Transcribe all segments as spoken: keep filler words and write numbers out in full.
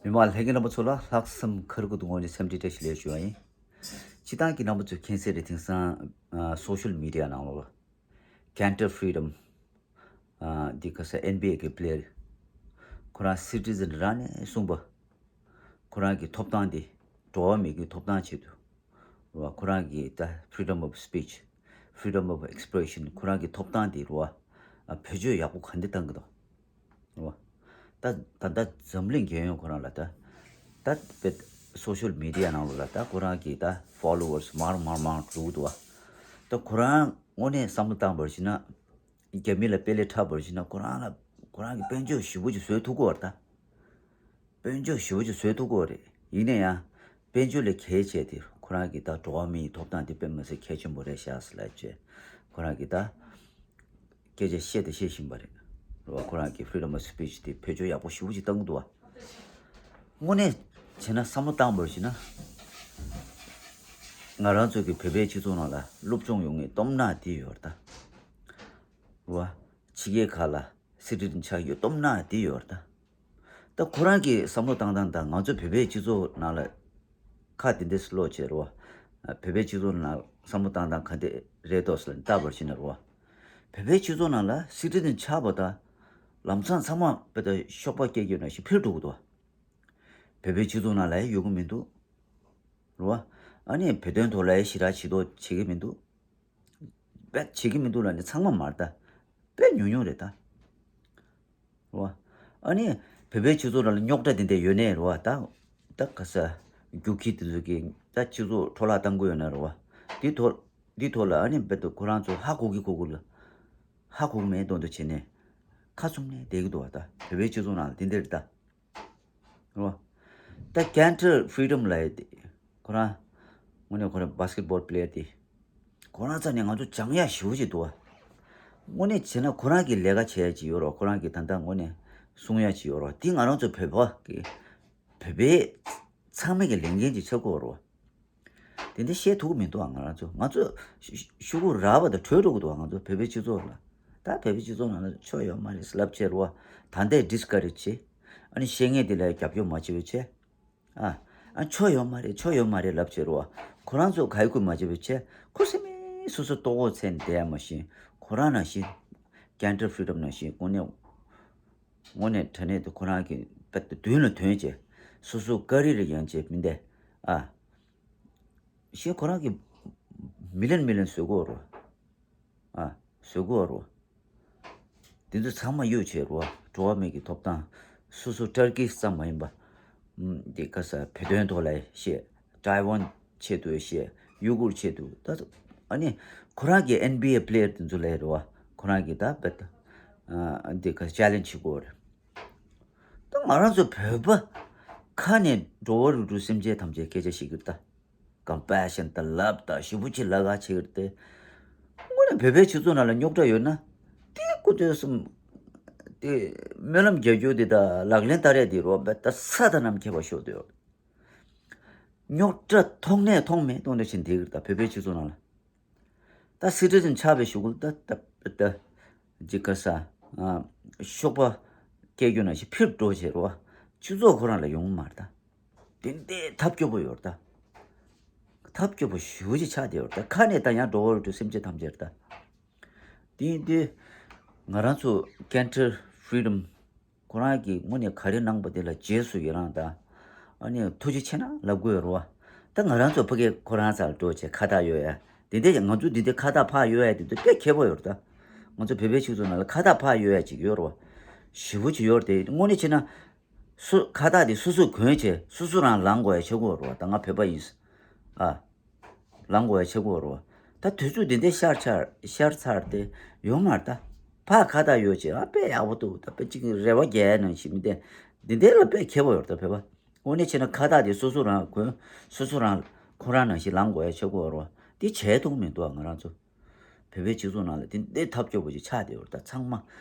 མི་མང་ལྷན་རྒྱས་རྣམ་པ་ཚོ་ལ་ལྷག་བསམ་ཁ་རུ་ཁུ་ཏུ་ངོས་ནས་སེམས་ཁྲལ་བཀྲ་ཤིས་བདེ་ལེགས་ཞུ་བ་ཡིན། སྤྱིར་བཏང་གི་རྣམ་པ་ཚོས་མཁྱེན་གསལ་རེད། དེང་སང་ཨ་སོ་ཤལ་མི་ཌི་ཡ་ནང་ལོགས་ལ་ཀན་ཊར་ཕི་རི་ཌམ་ཨ་འདི་ག་ས་ཨེན་བྷི་ཨེ་གི་པི་ལེ་ཡར་ཁོ་རང་སི་ཊི་ཟན་རང་ནས་གསུངས་པ། ཁོ་རང་གི་ཐོབ་ཐང་དེ་འགྲོ་བ་མིའི་གི་ཐོབ་ཐང་ཆེད་དུ་རེད་བ། ཁོ་རང་གི་ད་freedom of speech, freedom of expression ཁོ་རང་གི་ཐོབ་ཐང་དེ་རེད་བ། ཨ་བེད་སྤྱོད་ཡག་པོ་ག་འདྲ་བཏང་གི་འདུག་རེད་བ། ད་ད་ད་འཛམ་གླིང་རྒྱལ་ཡོངས་ཁོ་རང་ལ་ད་ད་དཔེ་སོ་ཤལ་མི་ཌི་ཡ་ནང་ལོགས་ལ་ད་ཁོ་རང་གི་ད་ཕོ་ལོ་ཝར་སི་མར་མར་མར་འགྲོ་གི་འདུག་བ། ད་ཁོ་རང་དངོས་གནས་བསམ་བློ་བཏང་བར་ཞིག་ན་རྒྱ་མི་ལ་དཔེ་ལས་འཁྲབ་པར་ཞིག་ན་ཁོ་རང་ལ་ཁོ་རང་གི་དཔལ་འབྱོར་ཞེ་པོ་ཅིག་བཟོས་ཐུབ་ཀྱི་བ་རེད་ད། དཔལ་འབྱོར་ཞེ་པོ་ཅིག་བཟོས་ཐུབ་ཀྱི་རེད། ཡིན་ན་ཡང་དཔལ་འབྱོར་ལས་གལ་ཆེ་དེ་ཁོ་རང་གི་ད་འགྲོ་བ་མིའི་ཐོབ་ཐང་དེ་དཔེ་མི་སྲིད་གལ་ཆེན་པོ་རེད་ཤག་ཟེར་ལབ་བྱས་ཁོ་རང་གི་ད་སྐད་ཆ་བཤད་དེ་བཤད་བཞིན་པ་རེད། རེད་བ། ཁོ་རང་གི་freedom of speech དེ་བེད་སྤྱོད་ཡག་པོ་ཞེ་པོ་ཅིག་བཏང་གི་འདུག་བ། དངོས་གནས་བྱས་ན་བསམ་བློ་བཏང་བར་ཞིག་ན་ང་རང་ཚོ་གི་བོད་པའི་སྤྱི་ཚོགས་ནང་ལ་སློབ་སྦྱོང་ཡོང་མཁན་སྟོབས་ན་དེ་ཡོད་རེད་ད། རེད་བ། ཕྱི་རྒྱལ་ཁག་ལ་སི་ཊི་ཟན་ཆགས་ཡོད་སྟོབས་ན་དེ་ཡོད་རེད་ད། ད་ཁོ་རང་གི་བསམ་བློ་བཏང་སྟངས་དང་ང་ཚོ་བོད་པའི་སྤྱི་ཚོགས་ནང་ལ་ཁ་དེ་འདྲས་སློག་བྱས་རེད་བ། བོད་པའི་སྤྱི་ཚོགས་ནང་བསམ་བློ་བཏང་སྟངས་ག་འདྲས་རེད་འདུག་ཟེར་ལབ་བར་ཕྱིན་ན་རེད་བ། བོད་པའི་སྤྱི་ཚོགས་ནང་ལ་སི་ཊི་ཟན་ཆགས་པ་དང་ལམ་སང་ཚང་མ་དཔེ་ད་གཤོག་པ་སྐྱེ་རྒྱུ་ནང་བཞིན་འཕེལ་འགྲོ་གི་འདུག་བ། བོད་པའི་སྤྱི་ཚོགས་ནང་ལ་ཡོད་གི་མི་འདུག་རེད་བ། ཨ་ནི་བོད་དོན་ཐོག་ལ་ཞེ་དྲག་བྱེད་མདོག་བྱེད་གི་མི་འདུག་དཔེ་བྱེད་ཀྱི་མི་འདུག་ལབ་ནས་ཚང་མ་མ་རེད་ད། དཔེ་ཉུང་ཉུང་རེད་ད། རེད་བ། ཨ་ནི་བོད་པའི་སྤྱི་ཚོགས་ནང་ལ་རྙོག་དྲ་དེ་འདྲ་ཡོད་ནའི་རེད་བ། ད་ད་ག་ས་རྒྱུག་ཁྱི་དེ་ཚོ་གིས་ད་སྤྱི་ཚོགས་འཕྲོ་བརླག་བཏང་གི་ཡོད་ན་རེད་བ། འདི་ཐོག་འདི་ཐོག་ལ་ཨ་ནི་རྦད་དེ་ཁོ་རང་ཚོ་ཧ་གོ་གི་གོ་གི་ལ་ཧ་གོ་གི་མེད་མདོག་མདོག་བྱས་ནས་ཁ་བཙུམ་ནས་བསྡད་ཀྱི་འདུག་བ། ད་བོད་པའི་སྤྱི་ཚོགས་ནང་ལ་དེ་འདྲ་རེད་ད། རེད་བ། ད་ཀན་ཊར་ཕི་རི་ཌམ་ལབ་ཡས་དེ་ཁོ་རང་དངོས་གནས་ཁོ་རང་བྷ་སི་ཀེ་ཊི་བྷོལ་པི་ལེ་ཡར་དེ་ཁོ་རང་རྩ་ནས་ང་ཚོ་སྦྱང་ཡག་ཞེ་པོ་ཅིག་འདུག་བ། དངོས་གནས་བྱས་ན་ཁོ་རང་གི་ལས་ཀ་བྱེད་ཡག་ཅིག་ཡོད་རེད་བ། ཁོ་རང་གི་ད་ལྟ་དངོས་གནས་གསུང་ཡག་ཅིག་ཡོད་རེད་བ། དེ་ང་རང་ཚོ་བོད་པ་གི་བོད་པའི་ཚང་མས་ཀྱི་ལས་འགན་ཅིག་ཆགས་ཀྱི་ཡོད་རེད་བ། དེ་འདྲ་བཤད་ཐུབ་ཀྱི་མི་འདུག་ཨ། ང་རང་ཚོ་ང་ཚོ་ཤུ་ཤུ་གུ་རག་པ་དང་བྲོས་འགྲོ་གི་འདུག་ཨ། ང་ཚོ་བོད་པའི་སྤྱི་ཚོགས་ལ་ད་བོད་པའི་སྤྱི་ཚོགས་ནང་ལ་ཆོ་ཡོད་མ་རེད་ལབ་བྱས་རེད་བ། ད་ལྟའི་ཌི་སི་ཀ་རེཇ་བྱེད། ཨ་ནི་བཤད་མཁན་དེ་ལ་རྒྱབ་སྐྱོར་མ་བྱེད་པ་བྱས། ཨ་ཨ་ཆོ་ཡོད་མ་རེད་ཆོ་ཡོད་མ་རེད་ལབ་བྱས་རེད་བ། ཁོ་རང་ཚོ་ག་ཡི་ཁུལ་མ་བྱེད་པ་བྱས། ཁོ་སེམས་མེད་སོ་སོ་ལྟོ་གོས་འཚོལ་བསྡད་ཡ་མ་གཞི་ཁོ་རང་ནང་བཞིན་ཀན་ཊར་ཕི་རི་ཌམ་ནང་བཞིན་དངོས་གནས་དངོས་གནས་དྲང་གནས་དེ་ཁོ་རང་གི་དཔེ་མདུན་ལ་ཐོན་བྱས་སོ་སོ་ཀ་རི་རེ་ཡང་བྱས་མི་འདས་ཨ། ཞེས་ཁོ་རང་གིས་མི་ལན་མི་ལན་བཟོ་གི་ཡོད་རེད། ཨ་བཟོ་གི་ཡོད་རེད། དེ་ཚོ་ཚང་མ་གཡུག་བྱས་རེད། འགྲོ་བ་མི་གི་ཐོབ་ཐང་སོ་སོ་ཊར་ཀི་ཙམ་མ་ཡིན་པ། ཨམ་དེ་ག་ས་བོད་དོན་ཐོག་ལ་བཤད། ཏའེ་ཝན་ཆེད་དུ་བཤད། ཡུ་གུར་ཆེད་དུ་ད་ཨ་ནི་ཁོ་རང་གི་ཨེན་བྷི་ཨེ་པི་ལེ་ཡར་དེ་ཚོ་ལ་རེད་བ། ཁོ་རང་གི་ད་བེད་ཨ་དེ་ག་ཅེ་ལེན་ཇི་བྱེད་གི་ཡོད་རེད། ད་ང་རང་ཚོ་བོད་པ་ཁ་ནས་འགྲོ་བ་རིགས་དྲུག་སེམས་ཅན་ཐམས་ཅད་སྐད་ཆ་བཤད་ཀྱི་ད་ཀམ་པེ་ཤན་ད་ལབ་ད་ཞེ་པོ་ཅིག་ལབ་ག་བྱེད་ཀྱི་རེད་དེ། དངོས་གནས་བོད་པའི་སྤྱི་ཚོགས་ནང་ལ་རྙོག་དྲ་ཡོད་ན་དེ་ཀུ་ཅོ་གསུམ་དེ་སྨོན་ལམ་རྒྱག་རྒྱུ་དེ་ད་ལག་ལེན་བསྟར་ཡ་དེ་རོགས་པ་ད་ས་ད་ནམ་མཁས་པ་ཤོར་དུ་ཡོད། རྙོག་དྲ་མཐོང་ནས་མཐོང་མེད་མཐོང་འདྲ་བྱེད་འདི་གི་ད་བོད་པའི་སྤྱི་ཚོགས་ནང་ལ། ད་སི་ཊི་ཟན་ཆགས་པའི་གཞུག་གུ་ད་ད་ད་ཇི་ག་ས་ཨ་གཤོག་པ་སྐྱེ་རྒྱུ་ན་ཞིག་ཕིར་འགྲོ་བྱེད་རོ། སྤྱི་ཚོགས་ཁོ་རང་ལ་ཡོང་མ་རེད་ད། དེ་འདྲའི་ཐབས་སྐྱོ་པོ་ཡོད་རེད་ད། ཐབས་སྐྱོ་པོ་ཞེ་པོ་ཅིག་ཆགས་བསྡད་ཡོད་རེད་ད། ཁ་ནས་ད་ཡང་འགྲོ་བ་རིགས་དྲུག་སེམས་ཅན་ཐམས་ཅད་རེད་ད། དེ་ཡིན་དུས་ང་རང་ཚོ་ཀན་ཊར་ཕི་རི་ཌམ་ཁོ་རང་གིས་དངོས་གནས་ག་རེ་གནང་པ་དེ་ལ་རྗེས་སུ་ཡི་རང་དང་། ཨ་ནི་ཐུགས་རྗེ་ཆེ་གནང་ལབ་དགོས་རེད་བ། ད་ང་རང་ཚོ་ཕ་གི་ཁོ་རང་ཚོ་ལ་འགྲོ་བྱས་ཁ་བཏགས་གཡོག་ཡ། དེ་འདྲ་ང་ཚོ་འདི་འདྲ་ཁ་བཏགས་ཕར་གཡོག་ཡ་དེ་ཚོ་དཔེ་མཁས་པོ་ཡོད་རེད་ད། ང་ཚོ་བོད་པའི་ཆོས་ཚོགས་ནང་ལ་ཁ་བཏགས་ཕར་གཡོག་ཡ་ཅིག་ཡོད་རེད་བ། ཞེ་པོ་ཅིག་ཡོད་རེད་དེ། དངོས་གནས་བྱས་ན་སུ་ཁ་བཏགས་དེ་སོ་སོས་གོན་བྱས་སོ་སོ་རང་ལངས་དགོས་ཡ་ཆགས་ཀྱི་ཡོད་རེད་བ། ད་ང་བོད་པ་ཡིན། ཨ། ལངས་དགོས་ཡ་ཆགས་ཀྱི་ཡོད་རེད་བ། ད་དུས་ཚོད་འདི་འདྲའི་ཤར་ཚར་ཤར་ཚར་ཏེ་ཡོད་མ་རེད་ད། ཕར་ཁ་བཏགས་གཡོག་བྱས་ཨ་དཔེ་ཡག་པོ་འདུག་ད་དཔེ་ཅིག་རེ་བ་རྒྱག་ཡ་ནང་བཞིན་མི་དེ། འདི་འདྲའི་ལ་དཔེ་མཁས་པོ་ཡོད་རེད་ད་བོད་པ། དངོས་གནས་བྱས་ན་ཁ་བཏགས་དེ་སོ་སོ་རང་གོན་སོ་སོ་རང་ཁོ་རང་ནང་བཞིན་ལངས་དགོས་ཡ་ཆགས་ཀྱི་ཡོད་རེད་བ། འདི་བྱས་ཐུབ་མི་འདུག་ཨ། ང་རང་ཚོ་བོད་པའི་སྤྱི་ཚོགས་ནང་ལ་དེ་འདྲའི་ཐབས་སྐྱོ་པོ་ཅིག་ཆགས་བསྡད་ཡོད་རེད་ད། ཚང་མ་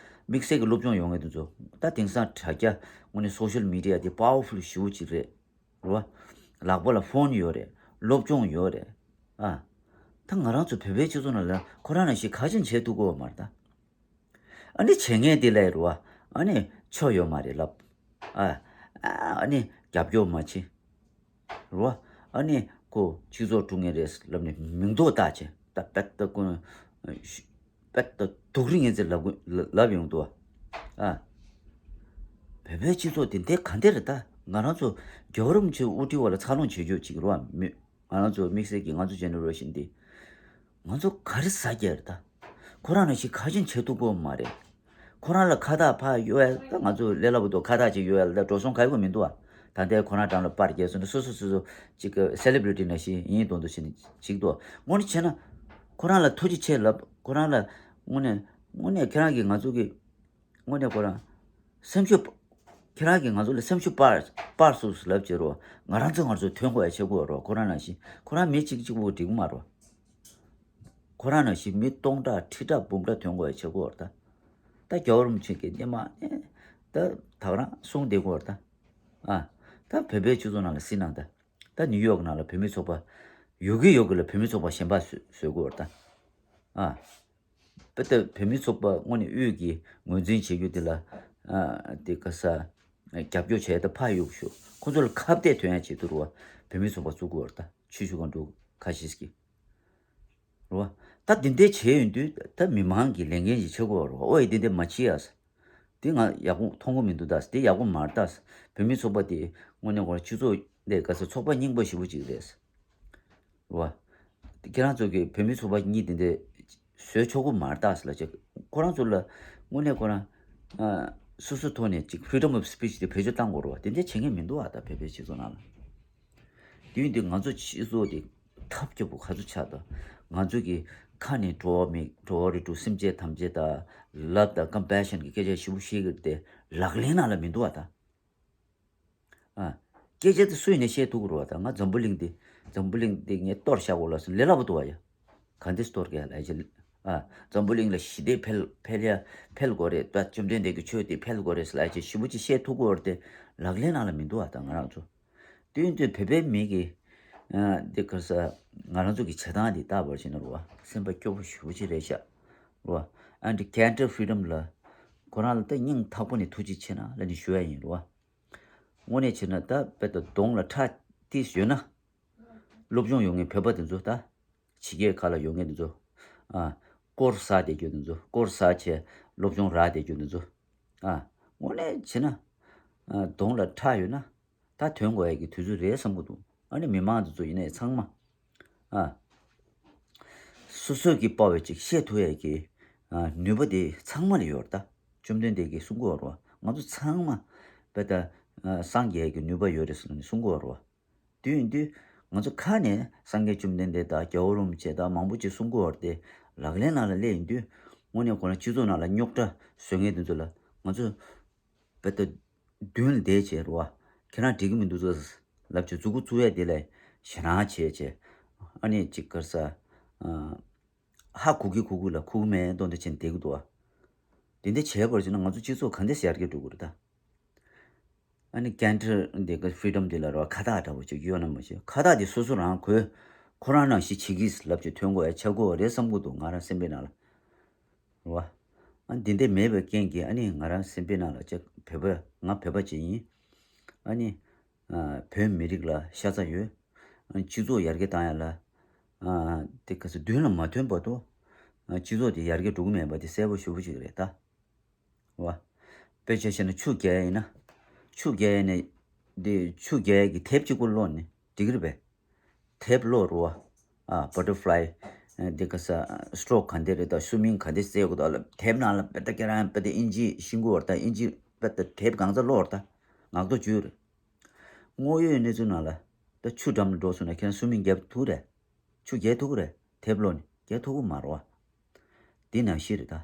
དམིགས་བསལ་གྱི་སློབ་སྦྱོང་ཡོང་མཁན་དེ་ཚོ་ད་དེང་སང་དྲ་རྒྱ་དངོས་གནས་སོ་ཤལ་མི་ཌི་ཡ་དེ་པ་ཝར་ཕུལ་ཞེ་པོ་ཅིག་རེད། རེད་བ། ལག་པ་ལ་ཕོན་ཡོད་རེད། སློབ་སྦྱོང་ཡོད་རེད། ཨ། ད་ང་རང་ཚོ་བོད་པའི་སྤྱི་ཚོགས་ནང་ལ་ཁོ་རང་ནང་བཞིན་ག་ཅུང་བྱེད་ཐུབ་ཀྱི་ཡོད་མ་རེད་ད། ཨ་ནི་བྱེད་མཁན་དེ་ལ་རེད་བ། ཨ་ནི་ཆོ་ཡོད་མ་རེད་ལབ། ཨ། ཨ་ནི་ རྒྱབ་སྐྱོར་མ་བྱེད། རེད་བ། ཨ་ནི་ཁོ་སྤྱི་ཚོགས་དཀྲུག་མཁན་རེད་ལབ་ནས་མིང་འདོགས་བཏགས་བྱས། ད་པད་ད་ཁོ་པད་ད་སྡུག་རིགས་ངན་ཚད་ལབ་ལབ་ཡོང་འདུག་བ། ཨ། བོད་པའི་སྤྱི་ཚོགས་དེ་འདི་ག་འདྲ་རེད། ད་ང་རང་ཚོ་རྒྱལ་བ་རིན་པོ་ཆེ་དབུ་ཁྲིད་འོག་ལ་འཚར་ལོངས་བྱེད་རྒྱུ་ཅིག་རེད་བ། མི་ང་རང་ཚོ་དམིགས་བསལ་གྱི་ང་ཚོ་ཇེ་ནེ་རེ་ཤན་འདི། ང་ཚོ་ག་རེ་ཟ་རྒྱུ་རེད་ད། ཁོ་རང་ནང་བཞིན་ཁ་ཆེམས་བྱེད་ཐུབ་ཀྱི་ཡོད་མ་རེད། ཁོ་རང་ལ་ཁ་བཏགས་ཕར་གཡོ་ཡ་ད་ང་ཚོ་ལས་སླ་པོ་འདུག་ཁ་བཏགས་ཅིག་གཡོ་ཡ་ལ་ད་འགྲོ་སོང་ག་ཡོད་མི་འདུག་ཨ། ད་ལྟའི་ཁོ་རང་འགྲམ་ལ་པར་རྒྱག་སོང་ན་སོ་སོ་སོ་སོ་ཅིག་གི་སེ་ལེ་བྷི་རི་ཊི་ནང་བཞིན་ཡིན་མདོག་མདོག་བྱས་ནས་ཅིག་འདུག་དངོས་གནས་བྱས་ན་ཁོ་རང་ལ་ཐུགས་རྗེ་ཆེ་ལབ། ཁོ་རང་ལ་དངོས་གནས་དངོས་གནས་ཁྱེད་རང་གིས་ང་ཚོ་གི་དངོས་གནས་ཁོ་རང་སེམས་ཤུགས་ཁྱེད་རང་གིས་ང་ཚོ་ལ་སེམས་ཤུགས་སྤར་སྤར་སོང་ལབ་བྱེད་རོགས། ང་རང་ཚོ་ང་ཚོ་ཐོན་དགོས་ཡ་ཆེ་དགོས་རོགས། ཁོ་རང་ནང་བཞིན་ཁོ་རང་མི་གཅིག་གཅིག་པོ་འགྲིག་མ་རོགས། ཁོ་རང་ནང་བཞིན་མི་སྟོང་ཕྲག་ཁྲི་ཕྲག་འབུམ་ཕྲག་ཐོན་དགོས་ཡ་ཆེ་དགོས་རེད་ད། ད་རྒྱལ་བ་རིན་པོ་ཆེ་གིས་སྔོན་མ་ནས་ད་ད་ག་རང་གསུངས་བསྡད་དགོས་རེད་ད། ཨ། ད་བོད་པའི་སྤྱི་ཚོགས་ནང་ལ་སྲིད་ནང་ད། ད་ནིའུ་ཡོག་ནང་ལ་བོད་མི་ཚོགས་པ་ཡོད་གི་ཡོད་གི་ལ་བོད་མི་ཚོགས་པ་གཞན་པ་བཟོ་བཟོ་དགོས་རེད་ད། ཨ། དཔེ་ལྟ་བོད་མི་ཚོགས་པ་དངོས་གནས་དབུས་ཀྱི་ངོས་འཛིན་བྱེད་རྒྱུ་དེ་ལ་ཨ་དེ་ག་ས་རྒྱབ་སྐྱོར་བྱས་ད་ཕར་གཡུག་ཞུ། ཁོ་ཚོ་ལ་ཁ་གཏད་ཐོན་ཡ་བྱེད་དུ་རུ་བ་བོད་མི་ཚོགས་པ་བཙུགས་དགོས་རེད་ད། ཆུ་ཤུ་གང་འགྲོ་ཁ་ཤས་ཀྱི་རུ་བ། ད་དེ་འདྲ་བྱས་ཡོང་དུས་ད་མི་མང་གི་ལས་འགན་ཞིག་ཆགས་དགོས་རུ་བ། ཨོ་ཡ་དེ་འདྲ་མ་བྱེད་ཡ། དེ་ང་ཡག་པོ་མཐོང་གི་མི་འདུག་ད། དེ་ཡག་པོ་མ་རེད་ད། བོད་མི་ཚོགས་པ་དེ་དངོས་གནས་ཁོ་རང་སྤྱི་ཚོགས་ལས་ག་ས་ཚོགས་པ་རྙིང་པ་ཞེ་པོ་ཅིག་རེད། རེད་བ། ཁྱེད་རང་ཚོ་གིས་བོད་མི་ཚོགས་པ་གཉིས་དེ་འདྲ་བཟོས་ཆོག་གི་མ་རེད་ད་ཟེར་ལབ་བྱས། ཁོ་རང་ཚོ་ལ་དངོས་གནས་ཁོ་རང་ཨ་སོ་སོའི་ཐོག་ནས་ཅིག་freedom of speech དེ་བེད་སྤྱོད་བཏང་དགོས་རེད་བ། དེ་འདྲ་བྱེད་མཁན་མི་འདུག་བ། ད་བོད་པའི་སྤྱི་ཚོགས་ནང་ལ། དེ་ཡིན་དུས་ང་ཚོ་སྤྱི་ཚོགས་དེ་ཐབས་སྐྱོ་པོ་ག་ཚོད་ཆགས་ད། ང་ཚོ་གི་ཁ་ནས་འགྲོ་བ་མི་འགྲོ་བ་རིགས་དྲུག་སེམས་ཅན་ཐམས་ཅད་ད་love དང་compassion གི་སྐད་ཆ་ཞེ་པོ་བཤད་ཀྱི་རེད་དེ་ལག་ལེན་ནང་ལ་མི་འདུག་བ་ད། ཨ། སྐད་ཆ་དེ་སུ་ཡིན་ནས་བཤད་ཐུབ་ཀྱི་རེད་བ། ད་ང་འཛམ་བུ་གླིང་འདི་འཛམ་བུ་གླིང་འདི་ངས་གཏོར་བཞག་དགོས་ལབ་སོང་ལས་སླ་པོ་འདུག་བ་ཡ། ག་འདྲས་གཏོར་གི་ཡ་ལབ་ཡ་ཅི། ཨ། འཛམ་བུ་གླིང་ལ་ཞི་བདེ་འཕེལ་འཕེལ་ཡ་འཕེལ་དགོས་རེད་ད། བཅོམ་ལྡན་འདས་ཀྱི་ཆོས་འདི་འཕེལ་དགོས་རེད་ལབ་ཡ་ཅི་ཞེ་པོ་ཅིག་བཤད་ཐུབ་ཀྱི་ཡོད་རེད་དེ་ལག་ལེན་ནང་ལ་མི་འདུག་བ། ད་ང་རང་ཚོ་དུས་དུས་བོད་པའི་མི་གི་ཨ་འདི་ག་ས་ང་རང་ཚོ་གི་བྱེད་སྟངས་འདི་ལྟ་བར་བྱས་ན་རེད་བ། སེམས་པ་སྐྱོ་པོ་ཞེ་པོ་ཅིག་རེད་ཤག་རེད་བ། ཨ་འདི་Cantor Freedom ལ་ཁོ་རང་ལ་ད་སྙིང་ཐག་པ་ནས་ཐུགས་རྗེ་ཆེ་གནང་ལབ་ནས་ཞུ་ཡ་ཡིན་རེད་བ། དངོས་གནས་བྱས་ན་ད་དཔེ་ད་གདོང་ལ་ཁྲག་ཏིས་ཡོད་ན། སློབ་སྦྱོང་ཡོད་མཁན་བོད་པ་དེ་ཚོ་ད། ཕྱི་རྒྱལ་ཁག་ལ་ཡོད་མཁན་དེ་ཚོ། ཨ། སྐོར་ཟ་བསྡད་རྒྱུ་དེ་ཚོ་སྐོར་ཟ་བྱས་སློབ་སྦྱོང་རག་བསྡད་རྒྱུ་དེ་ཚོ། ཨ། དངོས་གནས་བྱས་ན། ཨ། གདོང་ལ་ཁྲག་ཡོད་ན། ད་ཐོན་དགོས་ཡ་གི་དུས་ཚོད་རེད་བསམ་གྱི་འདུག་ཨ་ནི་མི་མང་དེ་ཚོ་ཡིན་ནའི་ཚང་མ། ཨ། སོ་སོ་གིས་དཔའ་བོ་ཅིག་བཤད་ཐུབ་ཡ་གི། ཨ། ནུས་པ་དེ་ཚང་མ་ལ་ཡོད་རེད་ད། བཅོམ་ལྡན་འདས་ཀྱིས་གསུང་གི་ཡོད་རེད་བ། ང་ཚོ་ཚང་མ་དཔེ་ད། ཨ། སངས་རྒྱས་ཀྱི་ནུས་པ་ཡོད་རེད་ཟེར་ནས་གསུང་གི་ཡོད་རེད་བ། དེ་ཡིན་དུས་ང་ཚོ་ཁ་ནས་སངས་རྒྱས་བཅོམ་ལྡན་འདས་དང་རྒྱལ་བ་རིན་པོ་ཆེ་དང་མང་པོ་ཅིག་གསུང་གི་ཡོད་རེད་དེ་ལག་ལེན་ནང་ལ་སླེབས་ཡིན་དུས་དངོས་གནས་ཁོ་རང་སྤྱི་ཚོགས་ནང་ལ་རྙོག་དྲ་བཟོ་མཁན་དེ་ཚོ་ལ་ང་ཚོ། དཔེ་ལྟ། མདུན་ལ་བསྡད་བྱས་རེད་བ། ཁྱེད་རང་འགྲིག་གི་མི་འདུག་ཟེར་ལབ་བྱས་མཛུབ་གུ་བཙུགས་ཡ་དེ་ལས་ཞེད་སྣང་བྱས་བྱས། ཨ་ནི་ཅིག་ག་རེ་ཟ། ཨ། ཧ་གོ་གི་གོ་གི་ལ་གོ་གི་མེད་མདོག་མདོག་བྱས་ནས་བསྡད་ཀྱི་འདུག་བ། དེ་འདྲ་བྱས་པར་བྱས་ན་ང་ཚོ་སྤྱི་ཚོགས་ག་འདྲས་ཡར་རྒྱས་འགྲོ་གི་རེད་ད། ཨ་ནི་Cantor འདི་ག་Freedom འདི་ལ་རེད་བ། ཁ་བཏགས་འདྲ་པོ་ཅིག་གཡོག་ན་མ་ཤེས། ཁ་བཏགས་འདི་སོ་སོ་རང་གོས་ཁོ་རང་ནང་བཞིན་བྱེད་ཀྱིས་ལབ་བྱས་ཐོན་དགོས་ཡ་ཆགས་ཀྱི་ཡོད་རེད་བསམ་གྱི་འདུག་ང་རང་སེམས་པའི་ནང་ལ། རེད་བ། ཨ་འདི་འདྲ་མེད་པའི་རྐྱེན་གྱིས་ཨ་ནི་ང་རང་སེམས་པའི་ནང་ལ་ཅིག་བོད་པ་ང་བོད་པ་ཅིག་ཡིན། ཨ་ནི་ཨ་བོད་མི་རིགས་ལ་ཤ་ཚ་ཡོད། ཨ་སྤྱི་ཚོགས་ཡར་རྒྱས་བཏང་ཡ་ལ་ཨ་དེ་ག་ཚོད་མདུན་ལ་མ་ཐོན་བར་དུ་ཨ་སྤྱི་ཚོགས་དེ་ཡར་རྒྱས་འགྲོ་གི་མེད་པ་དེ་གསལ་པོ་ཞེ་པོ་ཅིག་རེད་ད། རེད་བ། དཔེ་ཆ་བཤད་ན་ཆུ་རྒྱག་ཡ་ཡིན་ན། ཆུ་རྒྱག་ཡ་ནས་དེ་ཆུ་རྒྱག་ཡ་གི་དེབ་གཅིག་པོ་ཀློག་ནས་འགྲིག་གི་རེད་པས། དེབ་ཀློག་རེད་བ། ཨ་Butterfly ཨ་འདི་ག་ས་Stroke ག་འདྲ་རེད་ད། སུ་མིང་ག་འདྲ་བཙལ་དགོས་ད་ལབ་དེབ་ནང་ལ་དཔེ་ད་ཁྱེད་རང་དཔེ་ད་ཨིན་ཇི་ཤེས་ཀྱི་ཡོད་རེད་ད། ཨིན་ཇི་དཔེ་ད་དེབ་གང་ཚ་ཀློག་རེད་ད། ངག་ཐོག་བརྗོད་རེད། དངོས་ཡོད་གནས་ཚུལ་ནང་ལ་ད་ཆུ་འགྲམ་ལ་འགྲོ་སོང་ན་ཁྱེད་རང་སུ་མིང་རྒྱག་ཐུབ་རེད། ཆུ་རྒྱག་ཐུབ་ཀྱི་རེད། དེབ་ཀློག་ནས་རྒྱག་ཐུབ་ཀྱི་མ་རེད་བ། འདི་ནང་བཞིན་རེད་ད།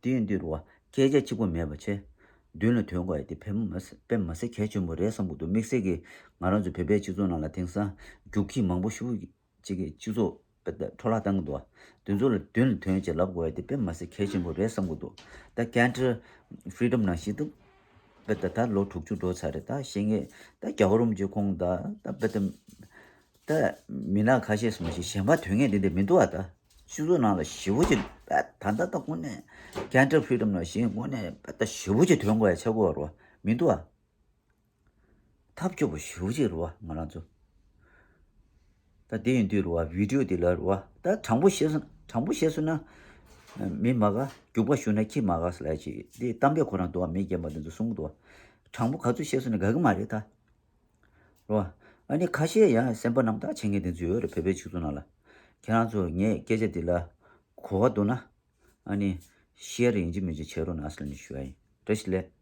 དེ་ཡིན་དུས་རེད་བ། སྐད་ཆ་གཅིག་པོ་མེད་པ་བྱས། མདུན་ལ་ཐོན་དགོས་ཡ་དེ་དཔེ་མ་སྲིད་དཔེ་མ་སྲིད་གལ་ཆེན་པོ་རེད་བསམ་གྱི་འདུག་དམིགས་བསལ་གྱིས་ང་རང་ཚོ་བོད་པའི་སྤྱི་ཚོགས་ནང་ལ་དེང་སང་རྒྱུག་ཁྱི་མང་པོ་ཞེ་པོ་ཅིག་གིས་སྤྱི་ཚོགས་དཔེ་ད་འཕྲོ་བརླག་བཏང་གི་འདུག་བ། དེ་ཚོ་ལ་མདུན་ལ་ཐོན་བྱས་ལབ་དགོས་ཡ་དེ་དཔེ་མ་སྲིད་གལ་ཆེན་པོ་རེད་བསམ་གྱི་འདུག་ད་Cantor Freedom ནང་བཞིན་དུ་དཔེ་ད་ད་ལོ་དྲུག་ཅུ་འགྲོ་ཚར་རེད། ད་བཤད་མཁན་ད་རྒྱལ་བ་རིན་པོ་ཆེ་ཁོང་ད་ད་དཔེ་ད། ད་མི་ནག་ཁ་ཤས་སུ་མ་ཞིག་གཞན་པ་ཐོན་ངེས་དེ་འདྲ་མི་འདུག་ཨ། ད་སྤྱི་ཚོགས་ནང་ལ་ཞེ་པོ་ཅིག་ད་ད་ད་དངོས་གནས་Cantor Freedom ནང་བཞིན་དངོས་གནས་ད་ཞེ་པོ་ཅིག་ཐོན་དགོས་ཡ་ཆགས་ཀྱི་ཡོད་རེད་བ། མི་འདུག་ཨ། ཐབས་སྐྱོ་པོ་ཞེ་པོ་ཅིག་རེད་བ། ང་རང་ཚོ་ད་དེ་ཡིན་དུས་རེད་བ། བི་ཌི་ཡོ་འདི་ལ་རེད་བ། ད་དྲང་པོ་བཤད་སོང་། དྲང་པོ་བཤད་སོང་ན་མི་མ་དགའ། རྒྱུག་པ་ཞུ་ན་ཁྱི་མ་དགའ་ཟེར་ལབ་ཅིག་དེ་གཏམ་དཔེ་ཁོ་རང་འདུག་བ། མི་རྒན་པ་དེ་ཚོ་གསུང་གི་འདུག་བ། དྲང་པོ་ག་ཚོད་བཤད་སོང་ན་དགའ་གི་མ་རེད་ད། རེད་བ། ཨ་ནི་ཁ་ཤས་ཡང་སེམས་པ་རྣམ་དག་བྱེད་མཁན་དེ་ཚོ་ཡོད་རེད། བོད་པའི་སྤྱི་ཚོགས་ནང་ལ། ཁྱེད་རང་ཚོ་ངའི་སྐད་ཆ་འདི་ལ་གོ་བ་འདུག་ན། ཨ་ནི་ཤེར་ཡིན་གཅིག་མིན་གཅིག་བྱེད་རོགས་གནང་ཟེར་ནས་ཞུ་ཡ་ཡིན། བཀྲ་ཤིས་བདེ་ལེགས།